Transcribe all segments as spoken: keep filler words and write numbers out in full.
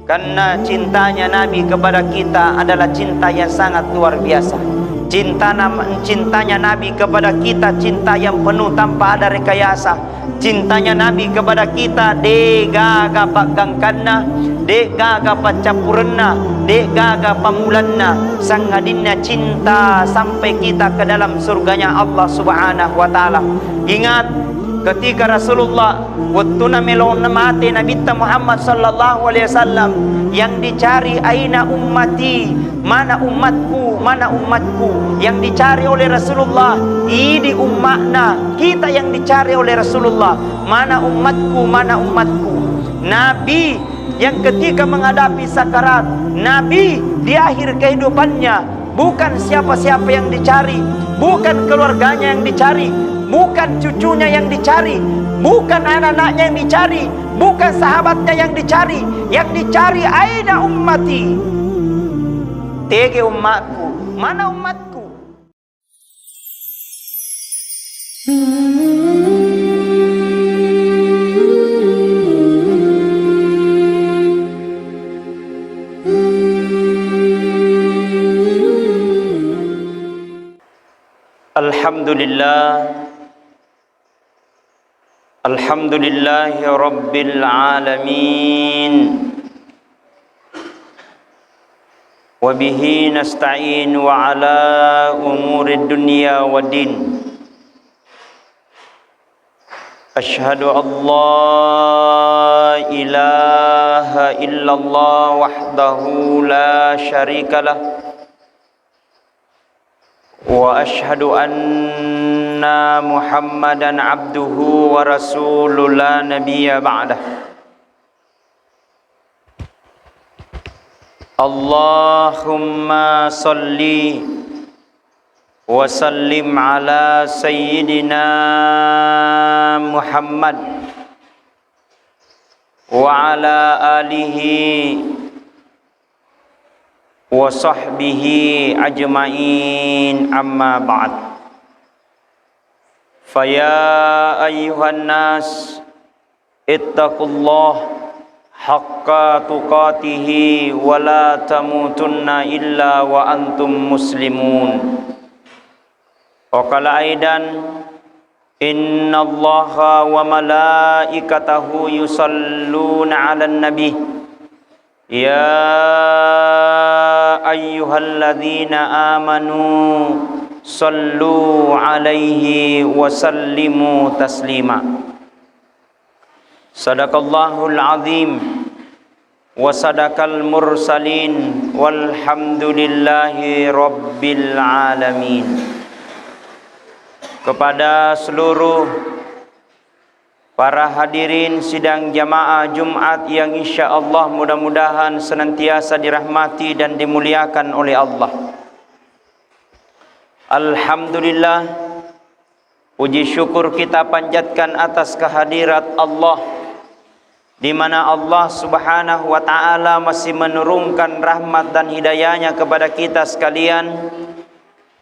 Karena cintanya Nabi kepada kita adalah cinta yang sangat luar biasa. Cintana, cintanya Nabi kepada kita cinta yang penuh tanpa ada rekayasa. Cintanya Nabi kepada kita de gaga paggangkanna, de gaga paccappurenna, de gaga pammulanna, sangadinna cinta sampai kita ke dalam surganya Allah Subhanahu wa Ta'ala. Ingat, ketika Rasulullah, wettuna melo mate Nabitta Muhammad sallallahu alaihi wasallam, yang dicari, "Aina ummati?" Mana umatku? Mana umatku? Yang dicari oleh Rasulullah, idi umma'na. Kita yang dicari oleh Rasulullah, mana umatku? Mana umatku? Nabi yang ketika menghadapi sakarat, Nabi di akhir kehidupannya, bukan siapa-siapa yang dicari, bukan keluarganya yang dicari, bukan cucunya yang dicari, bukan anak-anaknya yang dicari, bukan sahabatnya yang dicari, yang dicari, "Aina ummati?" Tege ummatku, mana ummatku? Alhamdulillah. Alhamdulillahi rabbil alamin. Wa bihi nasta'in wa ala umuri dunya wa din. Asyhadu an la ilaha illallah wahdahu la syarika lah. Wa asyhadu anna Muhammadan abduhu wa rasuluh la nabiyya ba'dah. Allahumma salli wa sallim ala sayyidina Muhammad wa ala alihi wa sahbihi ajma'in, amma ba'd. Faya ayyuhan nas, ittaqullah haqqa tuqatihi wa la tamutunna illa wa antum muslimun. Wa qala aidan, innallaha wa malaikatahu yusalluna 'alan nabi. Ya ayyuhalladzina amanu sallu 'alaihi wa sallimu taslima. Sadaqallahul azim wa sadaqal mursalin walhamdulillahi rabbil alamin. Kepada seluruh para hadirin sidang jamaah Jumat yang insya Allah mudah-mudahan senantiasa dirahmati dan dimuliakan oleh Allah. Alhamdulillah, puji syukur kita panjatkan atas kehadirat Allah, di mana Allah Subhanahu wa Ta'ala masih menurunkan rahmat dan hidayahnya kepada kita sekalian,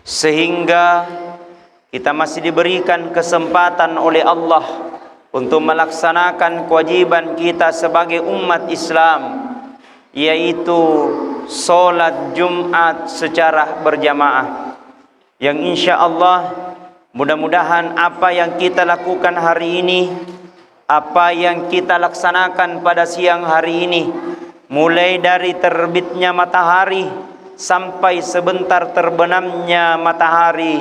sehingga kita masih diberikan kesempatan oleh Allah untuk melaksanakan kewajiban kita sebagai umat Islam, yaitu sholat Jumat secara berjamaah. Yang insya Allah, mudah-mudahan apa yang kita lakukan hari ini, apa yang kita laksanakan pada siang hari ini, mulai dari terbitnya matahari sampai sebentar terbenamnya matahari,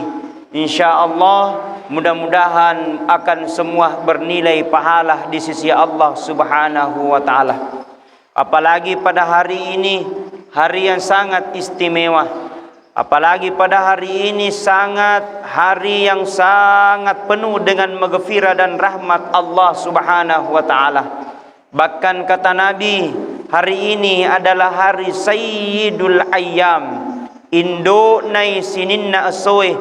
insya Allah, mudah-mudahan akan semua bernilai pahala di sisi Allah Subhanahu wa Ta'ala. Apalagi pada hari ini, hari yang sangat istimewa. Apalagi pada hari ini sangat, hari yang sangat penuh dengan maghfirah dan rahmat Allah Subhanahu wa Ta'ala. Bahkan kata Nabi, hari ini adalah hari Sayyidul Ayyam. Indo'nai sininna essoe,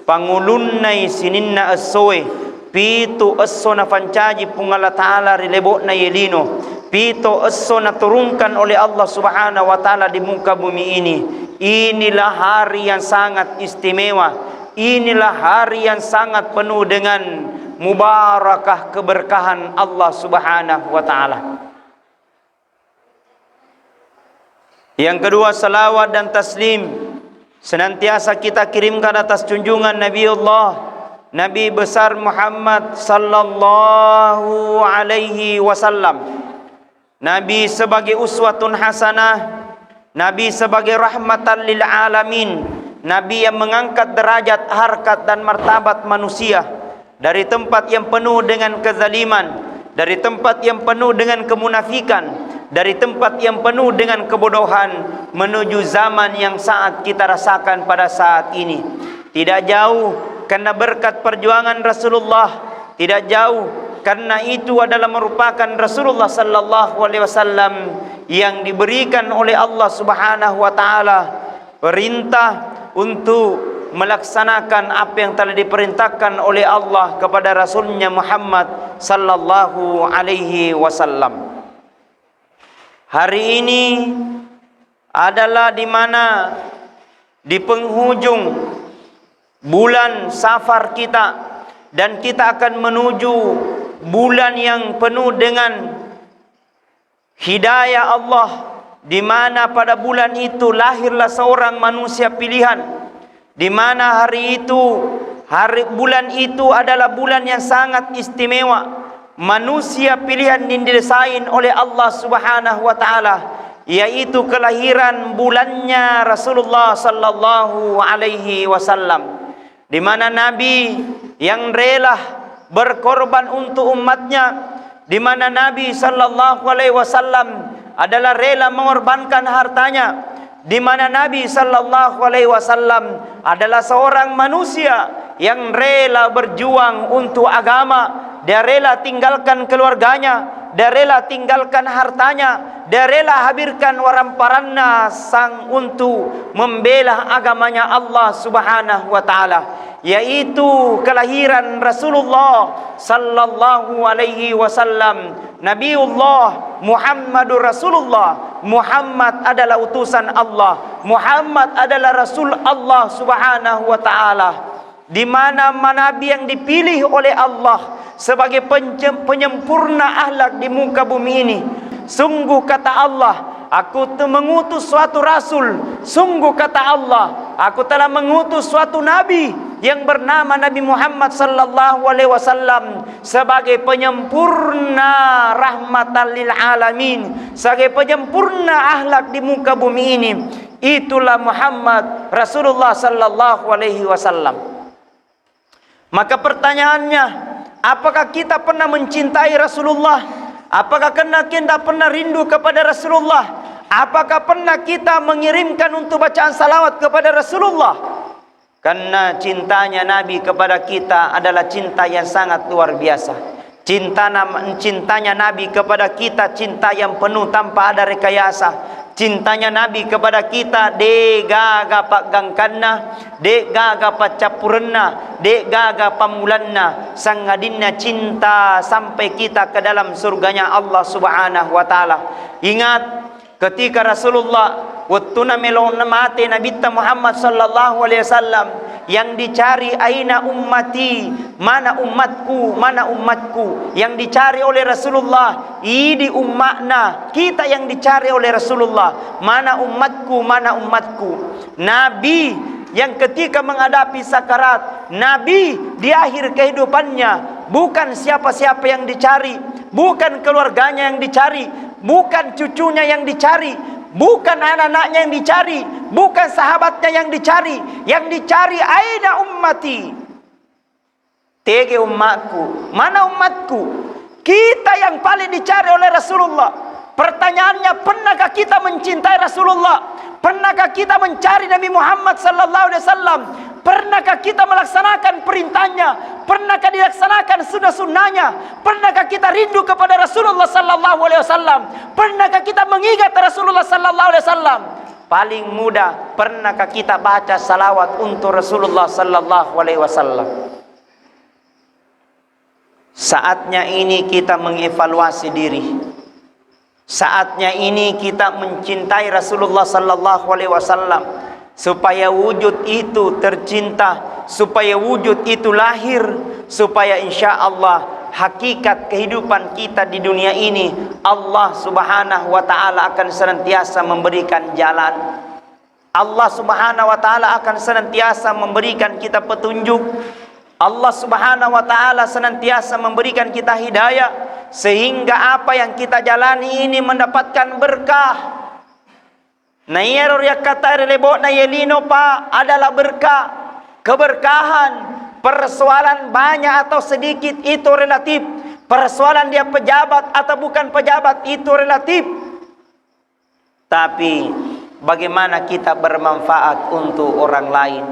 pangulunnai sininna essoe, pitu esso nafancaji Puang Allah Ta'ala ri lebo'na ye lino, pitu esso naturungkan oleh Allah Subhanahu wa Ta'ala di muka bumi ini. Inilah hari yang sangat istimewa, inilah hari yang sangat penuh dengan mubarakah, keberkahan Allah Subhanahu wa Ta'ala. Yang kedua, salawat dan taslim senantiasa kita kirimkan atas junjungan Nabiullah, Nabi besar Muhammad sallallahu alaihi wasallam. Nabi sebagai uswatun hasanah, Nabi sebagai rahmatan lil alamin, Nabi yang mengangkat derajat, harkat, dan martabat manusia dari tempat yang penuh dengan kezaliman, dari tempat yang penuh dengan kemunafikan, dari tempat yang penuh dengan kebodohan, menuju zaman yang saat kita rasakan pada saat ini. Tidak jauh karena berkat perjuangan Rasulullah, tidak jauh karena itu adalah merupakan Rasulullah sallallahu alaihi wasallam yang diberikan oleh Allah Subhanahu wa taala perintah untuk melaksanakan apa yang telah diperintahkan oleh Allah kepada Rasulnya Muhammad sallallahu alaihi wasallam. Hari ini adalah di mana di penghujung bulan Safar kita, dan kita akan menuju bulan yang penuh dengan hidayah Allah, di mana pada bulan itu lahirlah seorang manusia pilihan, di mana hari itu, hari, bulan itu adalah bulan yang sangat istimewa. Manusia pilihan yang didesain oleh Allah Subhanahu wa taala, yaitu kelahiran bulannya Rasulullah sallallahu alaihi wasallam, di mana Nabi yang rela berkorban untuk umatnya, di mana Nabi sallallahu alaihi wasallam adalah rela mengorbankan hartanya, di mana Nabi sallallahu alaihi wasallam adalah seorang manusia yang rela berjuang untuk agama, dia rela tinggalkan keluarganya, dia rela tinggalkan hartanya, dia rela habirkan waramparanna sang untuk membela agamanya Allah Subhanahu wa taala, yaitu kelahiran Rasulullah sallallahu alaihi wasallam, Nabiullah Muhammadur Rasulullah. Muhammad adalah utusan Allah, Muhammad adalah Rasul Allah Subhanahu wa taala, di mana nabi yang dipilih oleh Allah sebagai pence-, penyempurna akhlak di muka bumi ini. Sungguh, kata Allah, Aku tu mengutus suatu rasul. Sungguh, kata Allah, Aku telah mengutus suatu nabi yang bernama Nabi Muhammad sallallahu alaihi wasallam sebagai penyempurna rahmatan lil alamin, sebagai penyempurna akhlak di muka bumi ini. Itulah Muhammad Rasulullah sallallahu alaihi wasallam. Maka pertanyaannya, apakah kita pernah mencintai Rasulullah? Apakah kena-, kita pernah rindu kepada Rasulullah? Apakah pernah kita mengirimkan untuk bacaan salawat kepada Rasulullah? Karena cintanya Nabi kepada kita adalah cinta yang sangat luar biasa. Cinta nam-, cintanya Nabi kepada kita cinta yang penuh tanpa ada rekayasa. Cintanya Nabi kepada kita de gaga paggangkanna, de gaga paccappurenna, de gaga pammulanna, sangadinna cinta sampai kita ke dalam surganya Allah Subhanahu wa taala. Ingat, ketika Rasulullah, wettuna melo mate Nabitta Muhammad sallallahu alaihi wasallam, yang dicari, "Aina ummati?" Mana ummatku? Mana ummatku? Yang dicari oleh Rasulullah, idi umma'na. Kita yang dicari oleh Rasulullah, mana ummatku? Mana ummatku? Nabi yang ketika menghadapi sakarat, Nabi di akhir kehidupannya, bukan siapa-siapa yang dicari, bukan keluarganya yang dicari, bukan cucunya yang dicari, bukan anak-anaknya yang dicari, bukan sahabatnya yang dicari. Yang dicari, "Aina ummati?" Tege ummatku? Mana ummatku? Kita yang paling dicari oleh Rasulullah. Pertanyaannya, pernahkah kita mencintai Rasulullah? Pernahkah kita mencari Nabi Muhammad sallallahu alaihi wasallam? Pernahkah kita melaksanakan perintahnya? Pernahkah dilaksanakan sunnah-sunnahnya? Pernahkah kita rindu kepada Rasulullah sallallahu alaihi wasallam? Pernahkah kita mengingat Rasulullah sallallahu alaihi wasallam? Paling mudah, pernahkah kita baca salawat untuk Rasulullah sallallahu alaihi wasallam? Saatnya ini kita mengevaluasi diri. Saatnya ini kita mencintai Rasulullah sallallahu alaihi wasallam, supaya wujud itu tercinta, supaya wujud itu lahir, supaya insya Allah hakikat kehidupan kita di dunia ini, Allah Subhanahu wa Ta'ala akan senantiasa memberikan jalan. Allah Subhanahu wa Ta'ala akan senantiasa memberikan kita petunjuk. Allah Subhanahu wa Ta'ala senantiasa memberikan kita hidayah, sehingga apa yang kita jalani ini mendapatkan berkah. Na iyaro riakkatai ri lebo'na iye lino, Pak, adalah berkah. Keberkahan, persoalan banyak atau sedikit itu relatif. Persoalan dia pejabat atau bukan pejabat itu relatif. Tapi bagaimana kita bermanfaat untuk orang lain?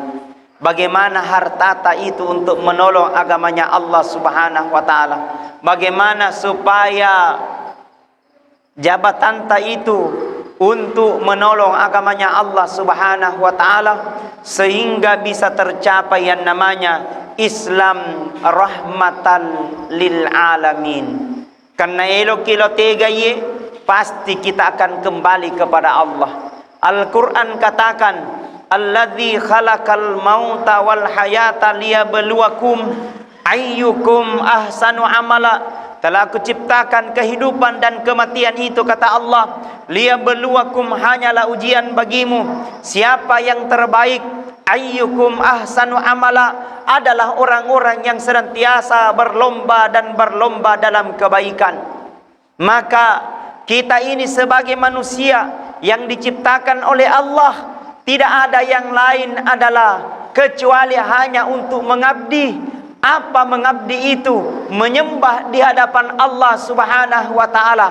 Bagaimana hartata itu untuk menolong agamanya Allah Subhanahu wa Ta'ala? Bagaimana supaya jabatanta itu untuk menolong agamanya Allah Subhanahu wa Ta'ala, sehingga bisa tercapai yang namanya Islam rahmatan lil alamin. Karena eloki lo tega iye, pasti kita akan kembali kepada Allah. Al-Quran katakan, "Alladzi khalaqal mauta wal hayata liyabluwakum ayyukum ahsanu amala." Telah Aku ciptakan kehidupan dan kematian itu, kata Allah, "liyabluwakum," hanyalah ujian bagimu, siapa yang terbaik. "Ayyukum ahsanu amala," adalah orang-orang yang senantiasa berlomba dan berlomba dalam kebaikan. Maka kita ini sebagai manusia yang diciptakan oleh Allah, tidak ada yang lain adalah kecuali hanya untuk mengabdi. Apa mengabdi itu? Menyembah di hadapan Allah Subhanahu wa Ta'ala.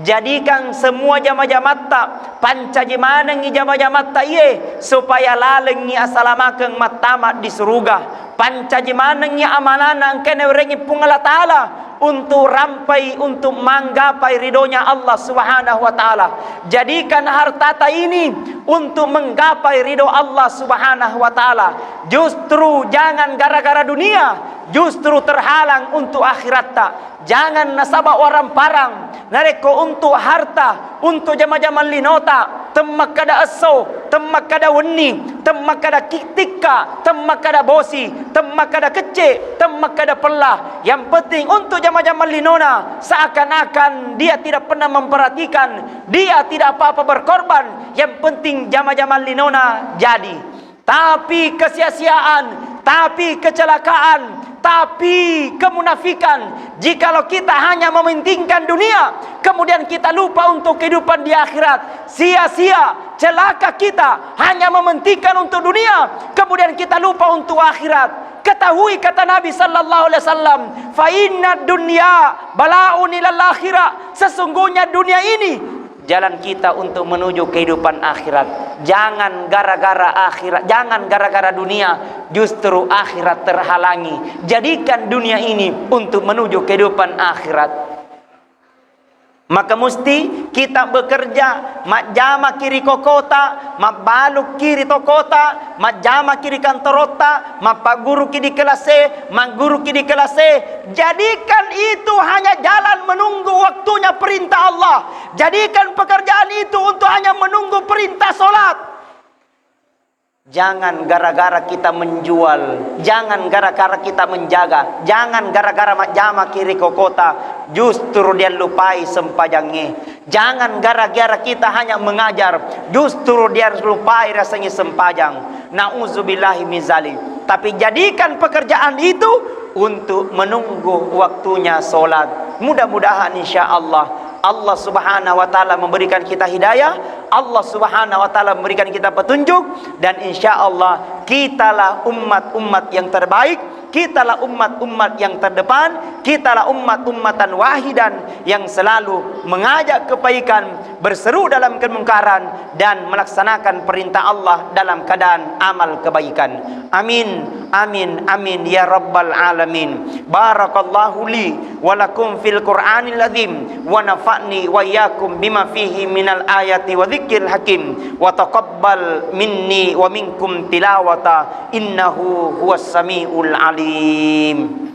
Jadikan semua jama-jamatta, pancaji manengngi jama-jamatta iye, supaya lalengngi asalamakeng mattama di suruga. Pancaji manengngi amanana engkae nawerengngi Puang Allah Ta'ala untuk rampai, untuk menggapai ridhonya Allah Subhanahu wa Ta'ala. Jadikan hartata ini untuk menggapai ridho Allah Subhanahu wa Ta'ala. Justru jangan gara-gara dunia, justru terhalang untuk akhiratta. Jangan nasaba waramparang. Narekko untuk harta, untuk jama-jamang linota, temmakkada esso, temmakkada wenni, temmakkada ki-, tikka, temmakkada bosi, temmakkada kecce, temmakkada pella. Yang penting untuk jama-jamang linona, seakan-akan dia tidak pernah memperhatikan, dia tidak apa-apa berkorban. Yang penting jama-jamang linona jadi. Tapi kesia-siaan, tapi kecelakaan, tapi kemunafikan, jikalau kita hanya mementingkan dunia, kemudian kita lupa untuk kehidupan di akhirat, sia-sia, celaka kita hanya mementingkan untuk dunia, kemudian kita lupa untuk akhirat. Ketahui kata Nabi sallallahu alaihi wasallam, "Fa inna dunya balaun ilal akhirah." Sesungguhnya dunia ini jalan kita untuk menuju kehidupan akhirat. Jangan gara-gara akhirat, jangan gara-gara dunia, justru akhirat terhalangi. Jadikan dunia ini untuk menuju kehidupan akhirat. Maka musti kita bekerja, majjama ki ri kokota, mabbalu ki ri tokota, majjama ki ri kantorotta, mappagguruki di kelas E, magguruki di kelas E. Jadikan itu hanya jalan menunggu waktunya perintah Allah. Jadikan pekerjaan itu untuk hanya menunggu perintah sholat. Jangan gara-gara kita menjual, jangan gara-gara kita menjaga, jangan gara-gara majjama ki ri kokota, justru diallupai sempajangnge. Jangan gara-gara kita hanya mengajar, justru diallupai riasengnge sempajang. Nauzubillahi min zalik. Tapi jadikan pekerjaan itu untuk menunggu waktunya sholat. Mudah-mudahan insya Allah, Allah Subhanahu wa Ta'ala memberikan kita hidayah, Allah Subhanahu wa Ta'ala memberikan kita petunjuk, dan insya Allah kitalah umat-umat yang terbaik, kitalah umat-umat yang terdepan, kitalah umat-ummatan wahidan yang selalu mengajak kebaikan, berseru dalam kemungkaran, dan melaksanakan perintah Allah dalam keadaan amal kebaikan. Amin, amin, amin ya rabbal alamin. Barakallahu li wa lakum fil Qur'anil azim, wa nafa'ni wa iyyakum bima fihi minal ayati wa dzikril hakim, wa taqabbal minni wa minkum tilawata, innahu huwas samiul alim.